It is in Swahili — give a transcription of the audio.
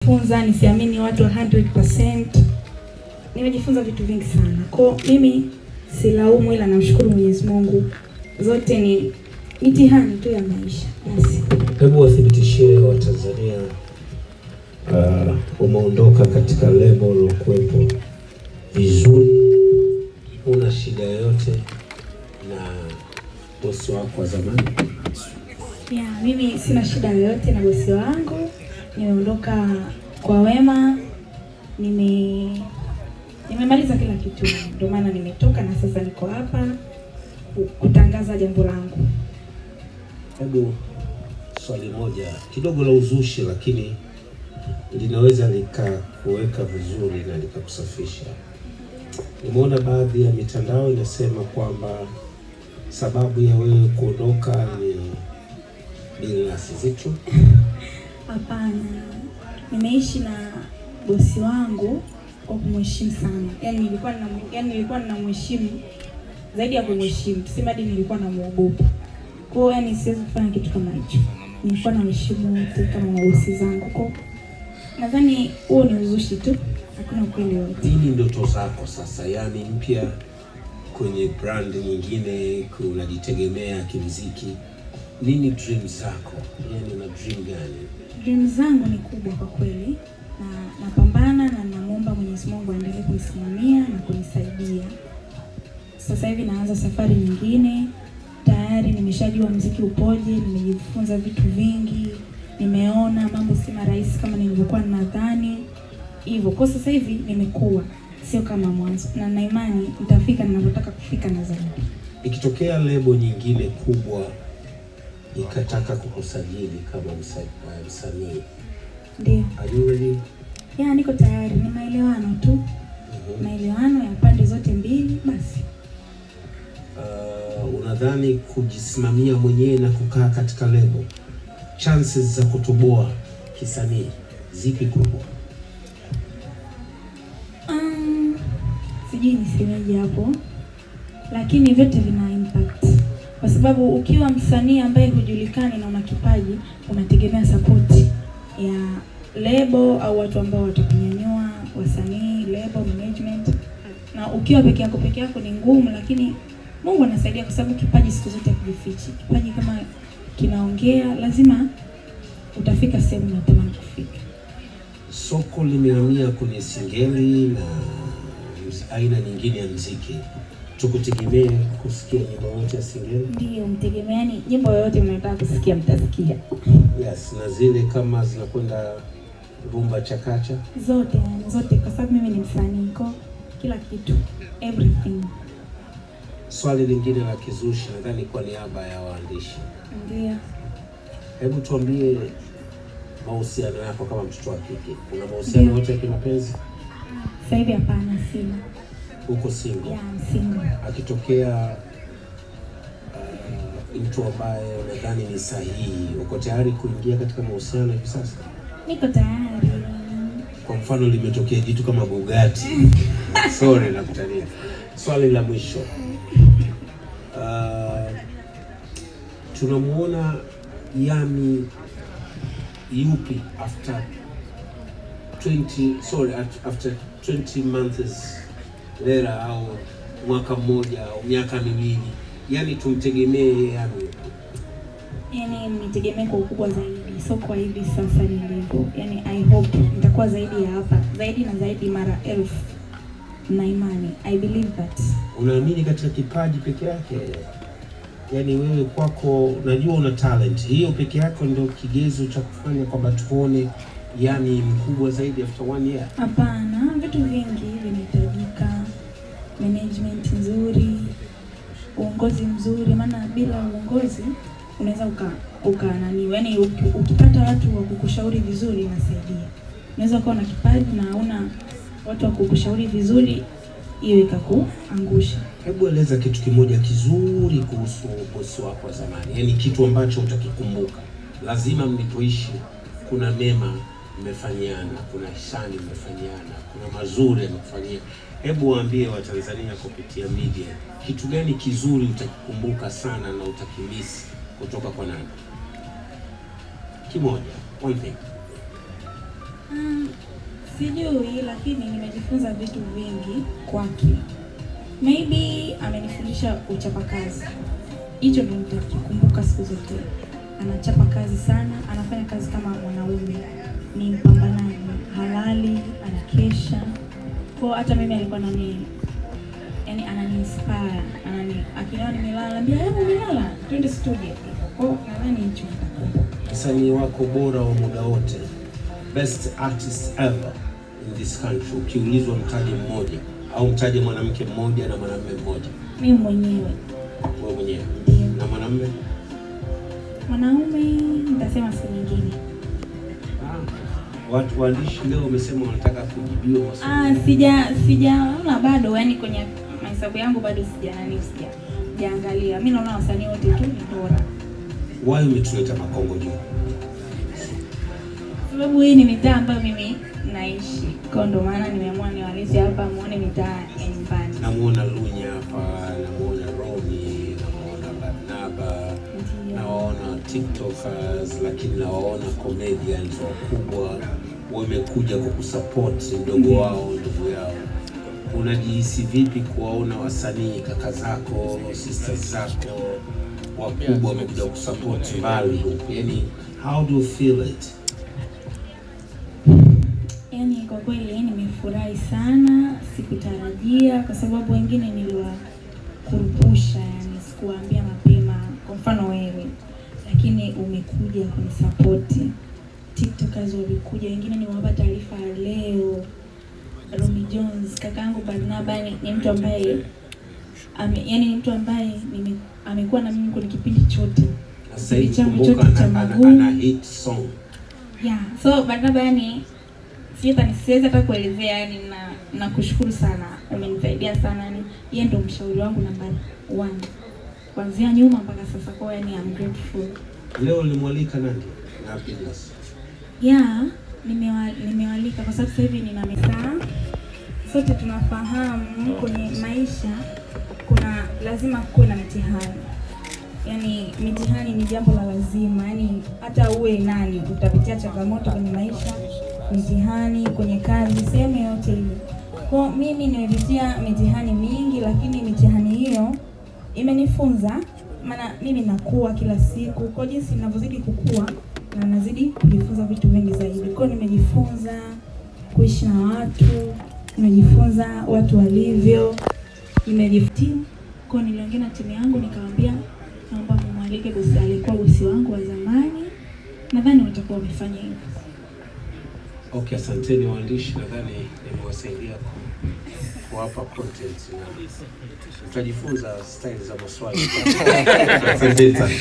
Nimejifunza nisiamini watu 100%. Nimejifunza vitu vingi sana. Kwa mimi silaumu, ila namshukuru Mwenyezi Mungu. Zote ni mitihani tu ya maisha. Basi. Hebu wathibitishie wa Tanzania umeondoka katika lebo ulokuwepo vizuri, una shida yoyote na bosi wako wa zamani? Yeah, mimi sina shida yoyote na bosi wangu. Nimeondoka kwa wema. Nimemaliza kila kitu. Ndio maana nimetoka na sasa niko hapa kutangaza jambo langu. Hebu swali moja kidogo la uzushi, lakini linaweza likakuweka vizuri na likakusafisha. Nimeona baadhi ya mitandao inasema kwamba sababu ya wewe kuondoka ni Billnass Zitto. Hapana. Nimeishi na bosi wangu kwa kumheshimu sana. Yaani nilikuwa ninamheshimu zaidi ya kumheshimu. Tuseme hadi nilikuwa namuogopa. Kwa hiyo yani siwezi kufanya kitu kama hicho. Nilikuwa namheshimu wote kama mabosi zangu. Kwa nadhani huo ni uzushi tu. Hakuna ukweli wote. Nini ndoto zako sasa? Yaani mpya kwenye brand nyingine, unajitegemea kimuziki. Nini dream zako? Yaani una dream gani? Dream zangu ni kubwa kwa kweli. Na napambana na namuomba Mwenyezi Mungu aendelee kunisimamia na kunisaidia. Sasa hivi naanza safari nyingine. Tayari nimeshajua muziki upoje, nimejifunza vitu vingi, nimeona mambo si marahisi kama nilivyokuwa nadhani. Hivyo kwa sasa hivi nimekuwa sio kama mwanzo, na nina imani nitafika ninapotaka kufika na zaidi. Ikitokea lebo nyingine kubwa ikataka kukusajili kama msanii, ndio, are you ready? Yeah, niko tayari. Ni maelewano tu. Maelewano ya pande zote mbili basi. Unadhani kujisimamia mwenyewe na kukaa katika lebo, chances za kutoboa kisanii zipi kubwa? Sijui nisemeje hapo, lakini vyote vina impact. Kwa sababu ukiwa msanii ambaye hujulikani na una kipaji, unategemea support ya lebo au watu ambao watakunyanyua, wasanii, lebo, management. Na ukiwa peke yako ni ngumu, lakini Mungu anasaidia kwa sababu kipaji siku zote hakijifichi. Kipaji kama kinaongea lazima utafika sehemu unatamani kufika. Soko limehamia kwenye singeli na aina nyingine ya muziki. Tukutegemee kusikia nyimbo yote ya singeli? Ndio, mtegemeani nyimbo yoyote mnataka kusikia mtasikia. Yes, na zile kama zinakwenda rumba chakacha? Zote, zote kwa sababu mimi ni msanii, kwa kila kitu, everything. Swali lingine la kizushi, nadhani kwa niaba ya waandishi. Ndio. Hebu tuambie mahusiano yako kama mtoto wa kike. Una mahusiano yote ya kimapenzi? Sasa hivi hapana, sina. Uko single? Yeah, I'm single. Akitokea mtu ambaye unadhani ni sahihi, uko tayari kuingia katika mahusiano hivi sasa? Niko tayari. Kwa mfano limetokea jitu kama Bugatti. Sorry nakutania. Swali la mwisho. Tunamuona Yammy yupi after 20 months later, au mwaka mmoja au miaka miwili? Yaani tumtegemee Yammy? Yaani mnitegemee kwa ukubwa zaidi, sio kwa hivi sasa nilivyo. Yaani I hope nitakuwa zaidi ya hapa, zaidi na zaidi mara 1000. Na imani, I believe that. Unaamini katika kipaji peke yake? Yaani wewe kwako najua una talent. Hiyo peke yako ndio kigezo cha kufanya kwamba tuone Yammy mkubwa zaidi after 1 year? Hapana, vitu vingi vinahitajika. Management nzuri, uongozi mzuri, maana bila uongozi unaweza uka nani, yaani ukipata watu wa kukushauri vizuri inasaidia. Unaweza kuwa na kipaji na una watu wa kukushauri vizuri, hiyo ikakuangusha. Hebu eleza kitu kimoja kizuri kuhusu bosi wako wa zamani, yaani kitu ambacho utakikumbuka. Lazima mlipoishi kuna mema mmefanyiana, kuna hisani mmefanyiana, kuna mazuri yamekufanyia. Hebu waambie Watanzania kupitia media, kitu gani kizuri utakikumbuka sana na utakimisi kutoka kwa nani? Kimoja, one thing. Sijui, lakini nimejifunza vitu vingi kwake. Maybe amenifundisha uchapakazi. Hicho ndio nitakikumbuka siku zote. Anachapa kazi sana, anafanya kazi kama mwanaume. Ni mpambanaji, halali, anakesha. Kwa hata mimi alikuwa yani anani-inspire, akiniona nimelala, anambia hebu nimelala, twende studio. Kwa hiyo nadhani hicho nitakumbuka. Msanii wako bora wa muda wote, best artist ever in this country, ukiulizwa mtaje mmoja au mtaje mwanamke mmoja na mwanamume mmoja? Mimi mwenyewe. Wewe mwenyewe? Ndiyo. Na mwanamume? Mwanaume nitasema siku nyingine. Watu waandishi leo wamesema wanataka kujibiwa maswali. Sijaona bado, yani kwenye mahesabu yangu bado sijaangalia. Mimi naona wasanii wote tu ni bora. Why umetuleta Makongo Juu? Sababu hii ni mitaa ambayo mimi naishi. Kwa ndo maana nimeamua niwalete hapa muone mitaa ya nyumbani. Namuona Lunya hapa, namuona Romi, namuona Barnaba, nawaona TikTokers, lakini nawaona comedians wakubwa wamekuja kukusupport mdogo wao, ndugu yao. Unajihisi vipi kuwaona wasanii kaka zako, sisters zako wakubwa wamekuja kukusupport mbali huku? Yani how do you feel it? Yani kwa kweli nimefurahi sana, sikutarajia kwa sababu wengine niliwakurupusha, yani sikuwaambia mapema, kwa mfano wewe, lakini umekuja kunisupport. TikTokers walikuja, wengine niwapa taarifa leo. Romy Jones, kakaangu Barnaba ni mtu ambaye yani ni mtu ambaye amekuwa na mimi kwenye kipindi chote. Sasa hivi kumbuka ana hit song. Yeah, so Barnaba yani siwezi hata kuelezea, yani na kushukuru sana, umenisaidia sana, yani yeye ndio mshauri wangu namba 1 kuanzia nyuma mpaka sasa, kwa yani I'm grateful. Leo nilimwalika nani? Na Happiness. Yeah, nimewalika kwa sababu sasa hivi nina mitaa. Sote tunafahamu kwenye maisha kuna lazima kuwe na mitihani. Yani mitihani ni jambo la lazima, yani hata uwe nani utapitia changamoto kwenye maisha, mitihani kwenye kazi, sehemu yote ile. Kwa mimi nimepitia mitihani mingi, lakini mitihani hiyo imenifunza, maana mimi nakuwa kila siku. Kwa jinsi ninavyozidi kukua na nazidi kujifunza vitu vingi zaidi. Kwa nimejifunza kuishi na watu, nimejifunza watu walivyo, nimejifunza. Kwa niliongea na timu yangu nikamwambia naomba mumwalike bosi, alikuwa bosi wangu wa zamani. Nadhani watakuwa wamefanya hivyo. Okay, asanteni waandishi, nadhani nimewasaidia kuwapa content na tutajifunza style za maswali. Asanteni sana.